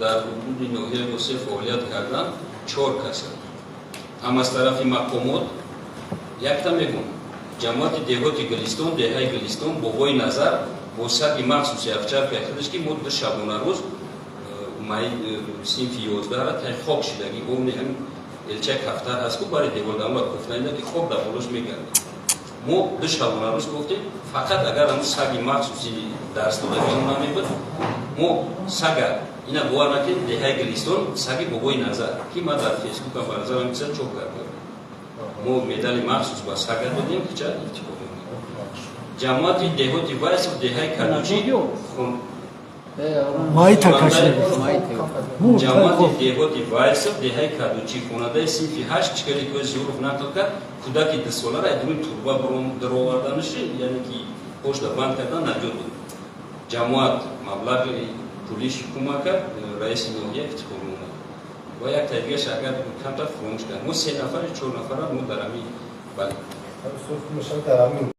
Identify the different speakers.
Speaker 1: Дар ҳудуди ноҳияи Восеъ фаъолият кардан чор каса ҳам аз тарафи мақомот. Якта мегӯм: ҷамоати деҳоти Гулистон, деҳаи Гулистон, Бобои Назар бо саги махсуси овчарка и худаш, ки мо 2 шабонарӯз синфи 11-ра тай хок шидагӣ, ҳамин элчаи кафтар ҳаст ку, бари девор кофтаида, ки хок дар болош мегардад. Мо 2 шабонарӯз гуфтем, фақат агар ҳамун саги махсуси дарс додагион намебуд, мо сага ина бовар накунед, деҳаи Гулистон, саги Бобои Назар, ки ман дар Фейсбукам ба назарам чиза чоп кардам, мо медали махсус ба сага додем, кича ифтихор. Ҷамоати деҳоти Вайсов, деҳаи Кадучи.
Speaker 2: Майта кашид.
Speaker 1: Ҷамоати деҳоти Вайсов, деҳаи Кадучи, хонандаи синфи 8, чикали кои Зуҳуров нақл кард, кӯдаки 2-солара айдуни турба дароварданаши, яъне ки пошта банд кардан, наҷот дод. Ҷамоат маблағи пулиш кӯмак кард, раиси ноҳия ифтихорнома. Ва як тайдигааш агар камтар фуромӯш кард, мо се нафари, чор нафара мо дар ҳами, бале.
Speaker 3: Дар ҳамин.